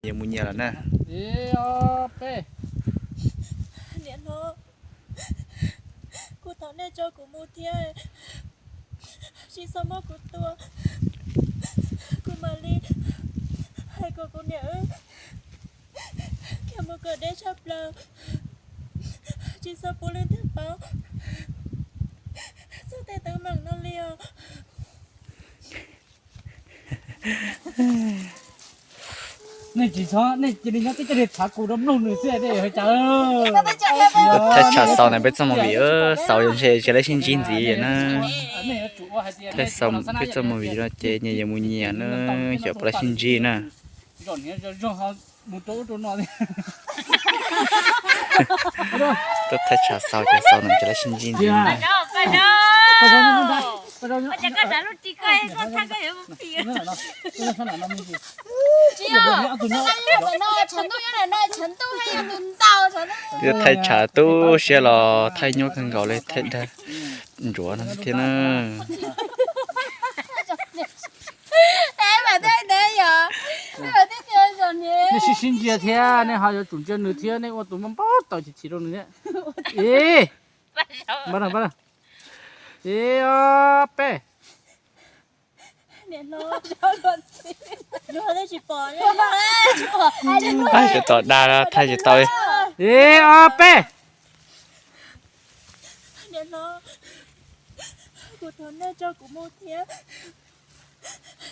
Yuav mus nyias lawm na. Niam hlob, kuv thov nej tso kuv mus thiab, tsis txhob muab kuv tua. Kuv mam li hais kom kuv niam wb khiav mus kom deb tshaj plaws, tsis txhob pub leej twg paub txog tej teeb meem no li os. Nej tsis txhob, nej cia li nyob tib co li txhav kuv rau mloog nws xwb, nej yuav ua cas? Thaij tshav xaus na peb txoj movie, xaus ntshe tsis laib sib ntsib ntxiv na. Thaij xaus peb txoj movie no ces nyias yuav mus nyias na, xyov puas laib sib ntsib na. Tuaj thaij tshav xaus ces xaus no tsis laib sib ntsib ntxiv na. Twb thaij tshav tu siab los thaij nyuaj kawg nkaus li, thaij dag ntsuav no thiab na. Nej sib sib ntsia thiab nej ho yuav tsum ntsia nws thiab, nej ua tus mob npau taws chim chim rau nws thiab. Ib, ib, ob, peb. Tsis tau dag, thaij tsis tau li. Ib, ob, peb. Niam hlob, kuv thov nej tso kuv mus thiab,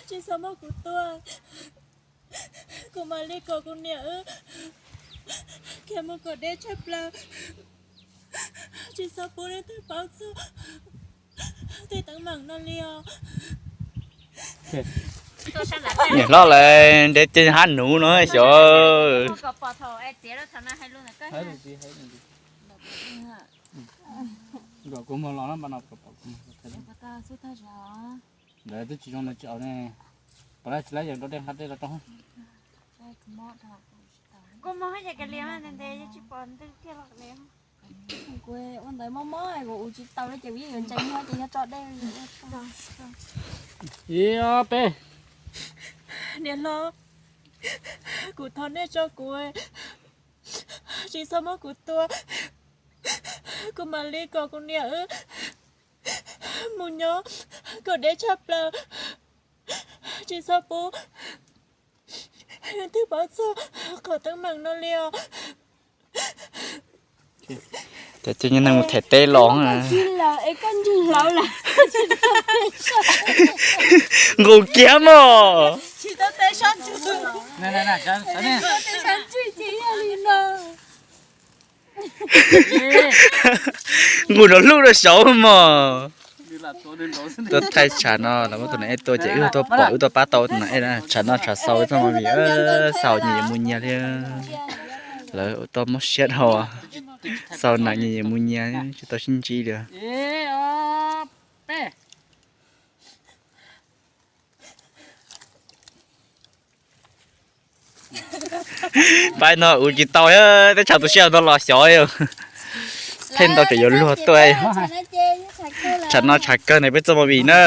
tsis txhob muab kuv tua. Kuv mam li kom kuv niam wb khiav mus kom deb tshaj plaws, tsis txhob pub leej twg paub txog tej teeb meem no li os. Niam hlob lawv ntev ces hab nuv no xyov. Lawv twb tsis zoo, lawv tsis aus ne. Pom lawv tsis laib yeej rau dej nqa dej los rau. Kuv ua ntawd mob mob kuv ua tsis tau li ces kuv yeej yuav ntseeg nyob ces yog tso dej. Ib, ob, peb. Niam hlob, kuv thov nej tso kuv, tsis txhob muab kuv tua. Kuv mam li kom kuv niam wb mus nyob kom deb tshaj plaws, tsis txhob pub leej twg paub txog qhov teeb meem no li os. Ces cia nyob neeg mus them teb los. Nqus kiag mog. Nqus nrov hlub rau saud mog. Tuaj thaij tshav no los muab tus nam ej tua ces wb tuaj pom wb tuaj pab tau tus nam ej na. Tshav no tshav xaus txoj movie, xaus nyias yuav mus nyias li. Lawv tuaj muab siab dhau, xaus nam nyias yuav mus nyias tsis tau sib ntsib li. Pab no ua tsis tau, teb chaws tu siab no los xyov. Pheej ntau tseem yuav luag tuaj. Tshav no tshav kawg na peb txoj movie na.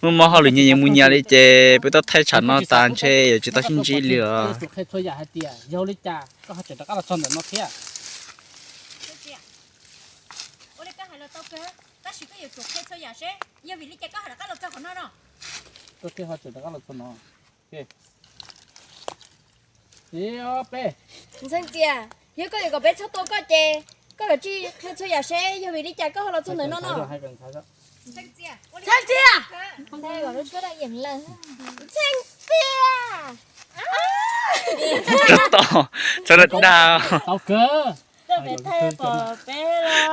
Muaj mob hauj lwm nyias yuav mus nyias li ces peb tuaj thaij tshav no tas ntshe yuav tsis tau sib ntsib li os. Yog li cas koj ho tseem rov qab los txog ntawm no thiab? Ua li koj hais los tau kawg, tab sis koj yuav tsum qhia txhua yam seb yog vim li cas koj ho rov qab los txog qhov no no. Koj thiaj ho tseem rov qab los txog no. Ib, ob, peb. Ntxhee Txias, yog koj yuav kom peb txhob tua koj ces koj kav tsij qhia txhua yam seb yog vim li cas koj ho los txog ntawm no no. Ntxhee Txias! Ntxhee Txias! Txhob dag.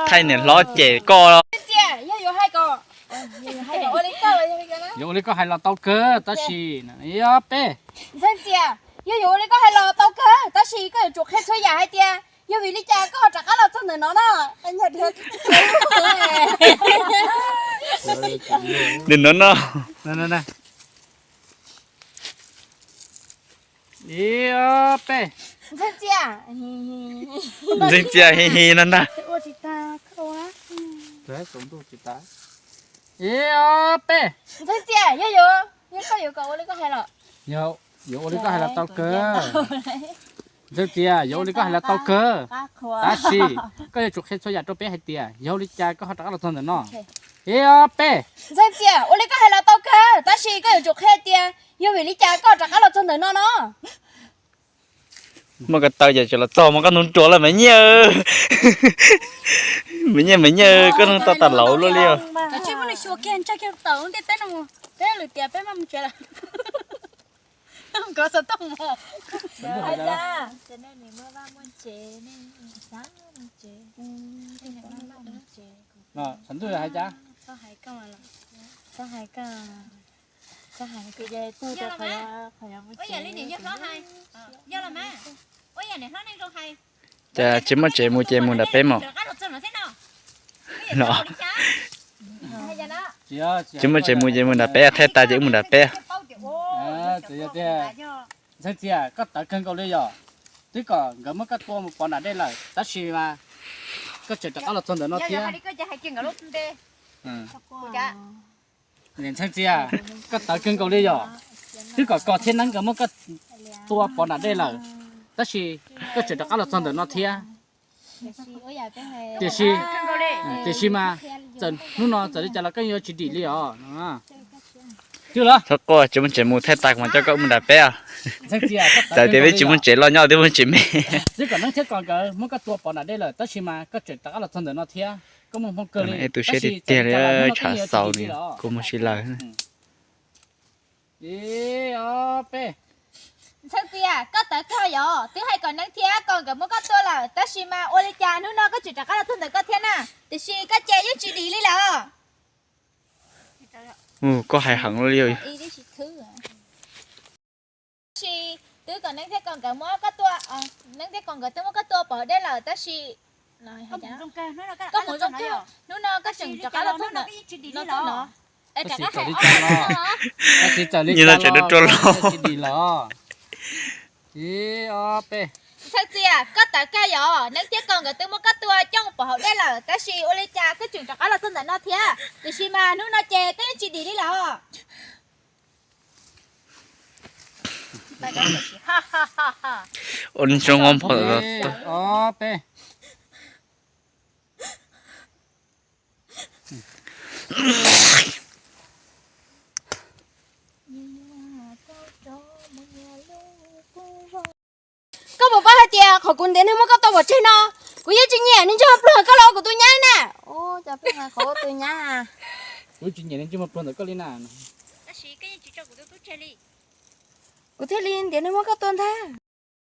Thaij niam hlob ces koj. Ntxhee Txias, yog yuav hais kom, yog ua li koj hais los tau kawg tab sis, ib, ob, peb. Ntxhee Txias, yog yuav ua li koj hais los tau kawg tab sis koj yuav tsum qhia txhua yam hais tias yog vim li cas koj ho rov qab los txog ntawm no no. Ntawm no no. Ib, ob, peb. Ntxhee Txias. Ntxhee Txias hi hi no ntag. Ib, ob, peb. Ntxhee Txias, yog yuav, yog koj yuav kom ua li koj hais los? Yog, Yuav ua li koj hais los tau kawg. Ntxhee Txias, yuav ua li koj hais los tau kawg, tab sis koj yuav tsum qhia txhua yam rau peb hais tias yog ua li cas koj ho rov qab los txog ntawm no. Ib ob peb. Ntxhee Txias, ua li koj hais los tau kawg, tab sis koj yuav tsum qhia tias yog vim li cas koj rov qab los txog ntawm no no. Muaj ko taw ces tseem los txog muaj koj ntub ruas lawm me nyiaj. Me nyiaj, me nyiaj, koj ntub tau tas laus luaj li os. Xav ntuj hais cas? Cas tsis muaj tsev mus ces mus nram peb mog. No, tsis muaj tsev mus ces mus nram peb, thaij tas ces wb mus nram peb. Ntxhee Txias, koj tawv kawg nkaus li yom. Twb kom nkawd muab koj tua mus pov nram dej lawm tab sis mas koj tseem rov qab los txog ntawm no thiab. Ntxhee Txias, koj tawv kawg nkaus li yom. Twb kom koj thiab neeb nkawd muab koj tua pov nram dej lawm tab sis koj tseem rov qab los txog ntawm no thiab. Tiam sis, tiam sis mas txawm hnub no txawm li cas los koj yuav tsis dim li os. Twb los txhob quaj, tsis muaj tsev mus, thaij tas kuv mam coj koj mus nram peb os. Txawm tias peb tsis muaj tsev loj nyob twb muaj tsev me. Twb kom neeb thiab koj nkawd muab koj tua pov nram dej lawm tab sis mas koj tseem rov qab los txog ntawm no thiab. Koj muaj hmoo kawg li. Es tu siab tiag tiag li, tshav xaus li, kua muag si lawm. Ib ob peb. Ntxhee Txias, koj tawv kawg yom, twb hais kom neeb thiab koj nkawd muab koj tua lawm tab sis mas ua li cas hnub no koj tseem rov qab los txog ntawm koj thiab na, tiam sis koj ces yeej tsis dim li lawm. Koj hais heev li. Tab sis twb kom neeb thiab koj nkawd muab koj tua, neeb thiab koj nkawd twb muab koj tua pov dej lawm tab sis koj mus zoo kawg, hnub no koj tseem rov qab los txog ntawm no. Tab sis txawm li cas los, tab sis txawm li cas los tsis dim lawm. Ib ob peb. Ntxhee Txias, koj tawv kawg yom, neeb thiab koj nkawd twb muab koj tua coj pov hauv dej lawm tab sis ua li cas koj tseem rov qab los txog ntawm no thiab, tiam sis mas hnub no ces koj yeej tsis dim li lawm. Ua li zoo nqo npog. Ob peb. Koj puas paub hais tias qhov kuv ntiav neeg muab koj tua pov tseg no, kuv yeej tsis nyiam neeg ntsej muag pluag koj los ua kuv tus nyab na. Ua cas peb qhov ua tus nyab? Kuv tsis nyiam neeg ntsej muag pluag ntawm koj li na. Kuv thiaj li ntiav neeg muab koj tua ntag.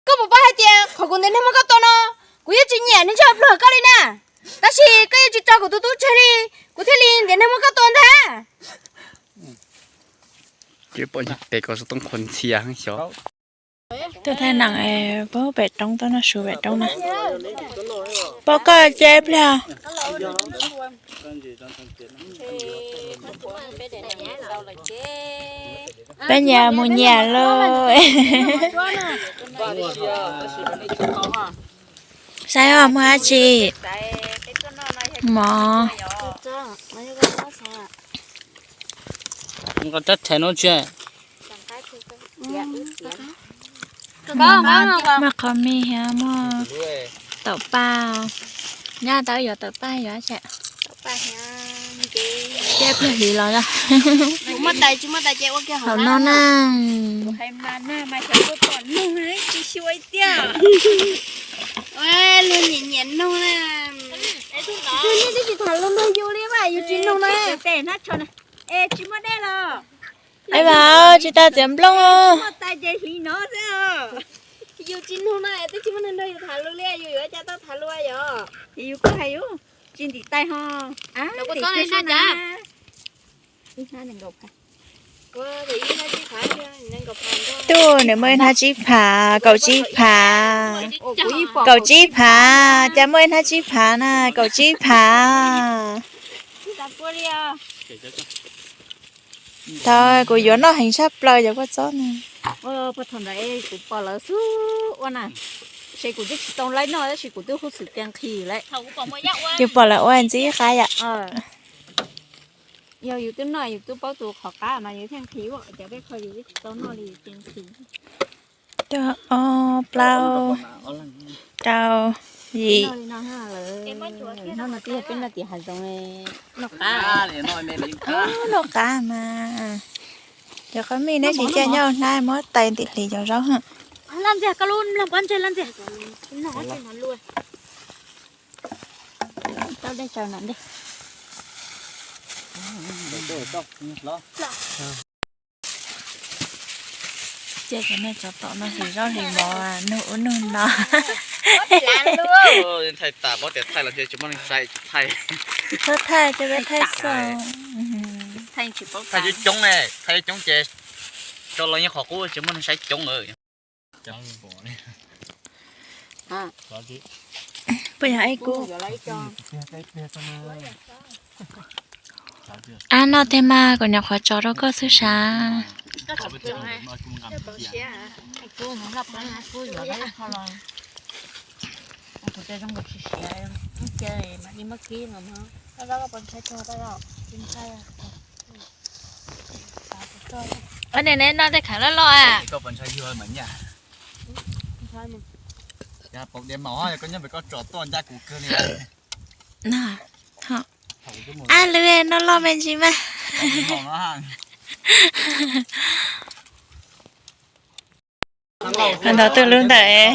Koj puas paub hais tias qhov kuv ntiav neeg muab koj tua no, kuv yeej tsis nyiam neeg ntsej muag pluag koj li na. Tab sis koj yeej tsis tso kuv tus tub tseg li, kuv thiaj li ntiav neeg muab koj tua ntag. Ces pom ntsis tes ko xov tooj qhuas ntxhias xyov. Tuaj thaij neem pem roob, tuaj noj su pem roob na. Pom koj ces pliag. Peb nyias mus nyias lauj. Saib os, muaj dab tsi? Mov. Muaj qhov mij thiab muaj taum paj. Nyob tau yuav taum paj yuav tsam. Cia pliag hliv los. Hauv no na. Luag nyiam nyiam nug na. Nej twb tsis tham luag nrog yus li mas yus tsis nug na. Es tsis muaj dej los? Aib vas, tsis tas txiav nplooj. Muaj tas ces hliv no xwb. Yus tsis nug no twb tsis muaj neeg nrog yus tham lus li, yus yuav cas tau tham lus yom? Yus kuj hais yus tsis ntim tais ho. Tuaj, nws muaj ib hnab tsib phav, kaum tsib phav. Kaum tsib phav, cas muaj ib hnab tsib phav na, kaum tsib phav. Thaum kuv yuav noj heev tshaj plaws cov kua txob no. Puag thaum ntawd kuv pom lawv xub ua na, ces kuv twb tsis tau laib noj tab sis kuv twb huj xwm tiag nqhis lawm. Yus pom lawv ua ntxim qab yam. Yog yus twb noj yus twb paub tus qhov qab mas yus thiaj nqhis, ua cas tej qho yus twb tsis tau noj li yus ces nqhis. Ob, plaub, rau, yim. Noj no twb yog peb noj tim hav zoov, noj qab, noj qab mas. Cov qab mij neb tsis coj nyob hnab muab tais ntim hliv cov zaub. Tau dej tsaws na dej. Cia cov neeg tsov tom no hliv zaub hliv mov nug ub nug no. Thaij tas paub tias thaij los tsis muaj neeg saib tsis thaij. Txhob thaij, cia peb thaij xwb. Thaij coob, thaij coob ces tso los yeej qhov qub tsis muaj neeg saib coob. Puas yog ib kub? Ab, noj tej mas kuv nyuam qhuav tso rau koj xwb sav. Ab, neb neb noj tej khav loj loj a. Ab, lwm noj loj me ntsis mas. Ntawd twb lub ntawm.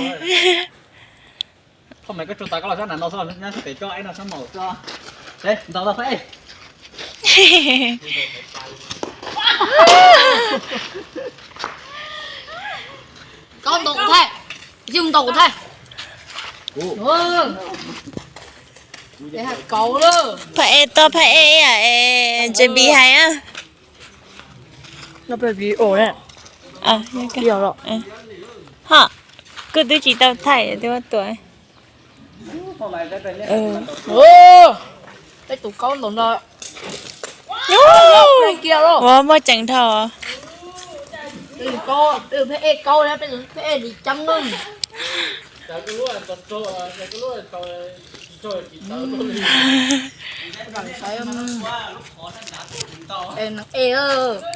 Phaj ej toj phaj ej, J B hais. Ho, kuj twb tsis tau thaij twb ua tuam. Ua muaj ceem dhau.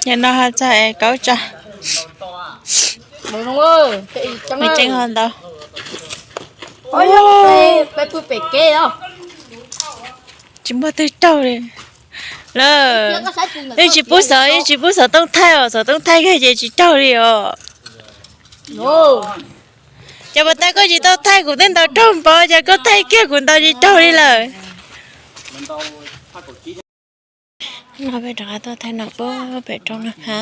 Yog no ho txog es kaub tsa. Nws ceev ho ntau. Tsis muaj twg raug li lawm. Yeej tsis pub xov, yeej tsis pub xov tooj thaij os, xov tooj thaij kiag ces tsis raug li os. Ces puas tas koj tsis tau thaij, kuv twb ntaus raug npaum, ces koj thaij kiag kuv ntaus tsis raug li lawm. No peb rov qab tuaj thaij no pem roob no ha.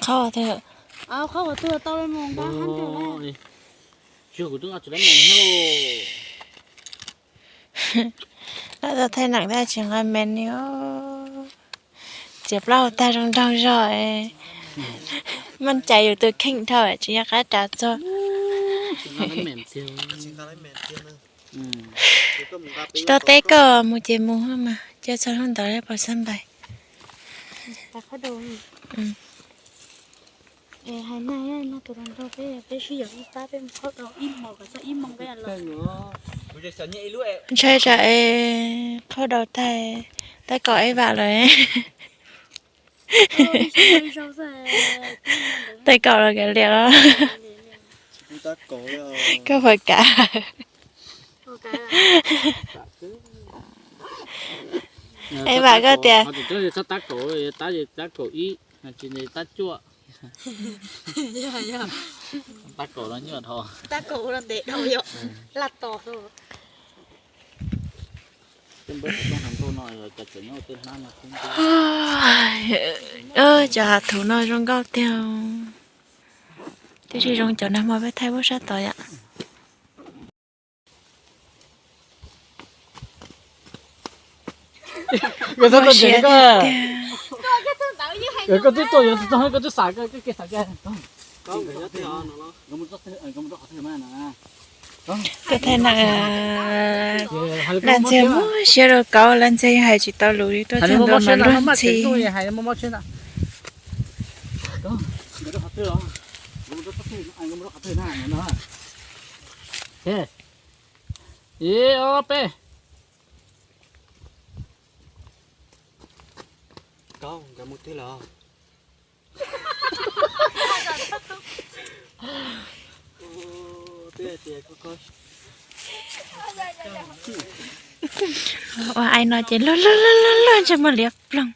Qhov twg? Lawv tuaj thaij neem tab tsis nqa menu. Txiav plaub hau tag zoo nraug zog, maj cais yus tus kheej dhau tsis nco qab rau txog. Tsis tau teb koj, mus ces mus mas, cia txog hnub ntawd pos xab npais. Ntshai tsam es qhaub daus tag, tab kaum ib vam lawm. Tab kaum los kav liam los. Koj puas kam? Es vam koj tias tab kaum, tab kaum ib, tab cuaj. Tab kaum no nyuaj dhau. Cov hav thuv no zoo nkauj tiag, tiam sis zoo cov nag hmo peb thaij pub sab tod yom. Koj twb tuaj yuav txog koj twb xav koj kev xav kiag. Tuaj thaij neem, Laj Ntxhias muab siab rau kauv, Laj Ntxhias yeej hais tsis tau lus li, tuaj txog ntua mas nruab ntxhi. Ib ob peb. Nkawd mus twg lawm? Ua ai no ces luag luag luag luag ntsej muag liab ploog.